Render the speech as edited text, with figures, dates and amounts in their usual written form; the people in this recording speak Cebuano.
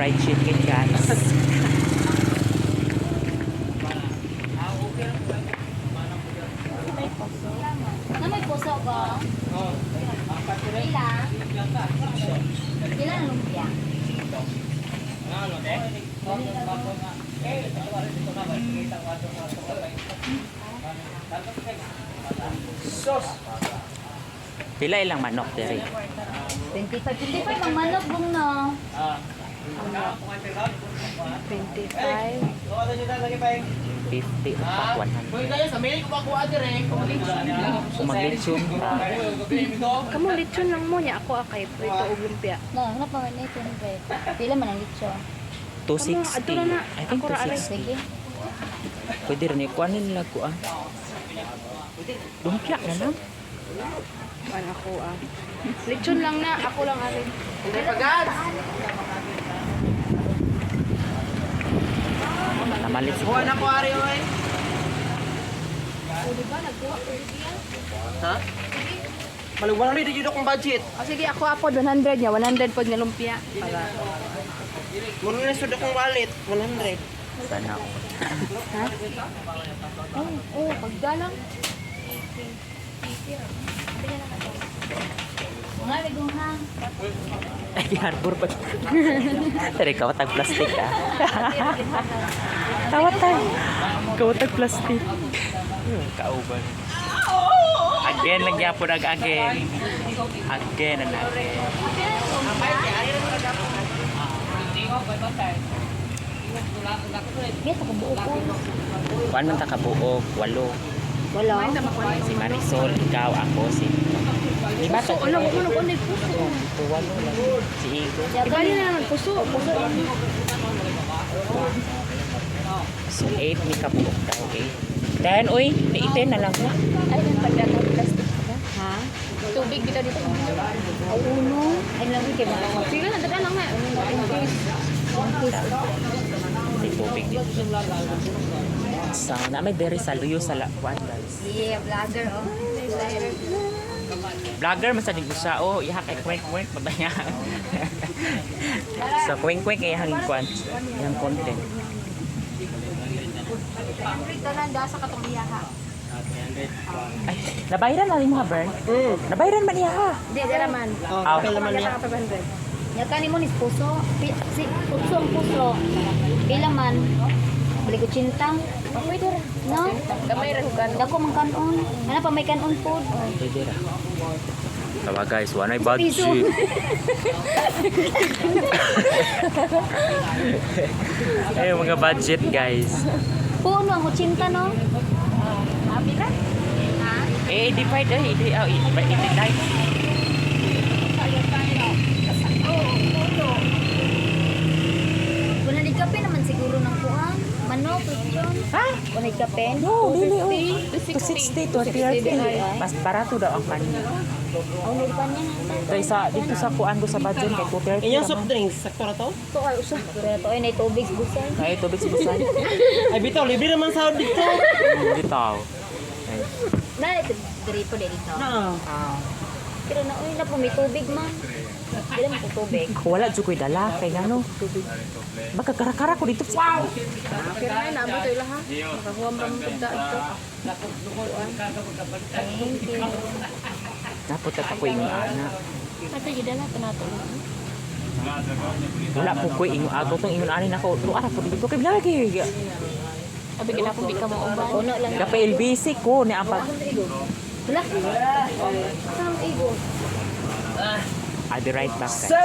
Fried chicken, guys. Na may puso ko? Pila? Pila ang lumpia? Pila ilang manok diri? 25. 25 ang manok bung no. 25. 50 o pa 100. Kung maglechon pa. Kamu lechon lang mo niya ako akay prito og lumpia. No, ano pa man ito? Pila man ang litso? 260. Adto na na. I think Ako ra, aray. 260. Sige. Pwede rin ikuanin nila ko ah. Lumpia na lang. Kuan ako ah. Lechon lang na ako lang ari. Namalit si Kuha na ko ari oy. O di ba nagkuha ko diya? Ha? Malag 100 jud akong budget. O sige ako apod 100 niya, 100 pod nga lumpia. Para Muro na sud akong wallet, 100. Sana ako. Ha? Oh, oh, pagdalang. Mga bigong ha. Ay, harbor pa. Tari, kawatag plastic ah. Kawatag. Kawatag plastic. Kauban. Again lang yapon ag again. Again and again. Yes, ako buo ko. Kuan man ta kabuok, walo. Wala. Si Marisol, ikaw, ako, si Lima ta. Puso, ala mo na kuan puso. Ito, walo lang. Si Igo. Ibali na naman puso. Puso. So, 8 ni kabuok daw, 8. 10, uy, ni 10 na lang na. Ay, nang pagdala plastic ka. Ha? Tubig bitaw dito. Ay, uno. Ay, lang kay mga. Sige lang, dala lang na. In case. May tubig dito. So, na may dere sa luyo sa lakuan, guys. Yeah, vlogger oh. Vlogger man sa ding siya oh, iha kay kwek kwek mabaya. So kwek kwek ay hang kwan, iyang content. Tanan da sa katong iya ha. Ay, nabayran na mo ha, Bern? Nabayran man niya ha. Di dara man. Oh, Aw. kapil naman niya. Sa 500. Nya kani mo ni puso. Si puso ang puso. Pila man? Balik 80. Pwede ra. No? Gamay ra hugan. Dako man kanon. Ano pa may kanon food? Pwede ra. Tawa guys, wanay Piso. Ay, mga budget guys. Puno ang 80 no? Happy ra. Ha? Eh, divide eh, di oh, i divide. Wala ni kape naman siguro ng kuan. Manok, lechon. Ha? Wala ni kape. No, dili oh. 260 to 330. Mas barato daw ang kanya. Oh, may pa niya na. Kay sa dito sa kuan do sa budget kay 230. Inyong raman. soft drinks, sakto ra to? Ito ay usa. Pero ito ay nay tubig busan. Ay, tubig sa busan. Ay bitaw, libre naman sa dito. Bitaw. Ay. Na ito diri po dito. Na. Pero na uy na po may tubig man. Dili man po tubig. Wala jud ko'y dala kay ngano. Baka karakara ko dito. Wow. Pero ay naabot to ila ha. Makahuam ra man pud dito. Thank you. Napot ka ko ingon ana. Ate gidala pa nato. Wala po ko'y ingon ago tong ingon ani nako. Luara po dito kay lagi. Abi gid akong bika mo uban. Puno lang. Kape LBC ko ni ang pag Wala. Asa ang igo? I'll be right back, guys. So,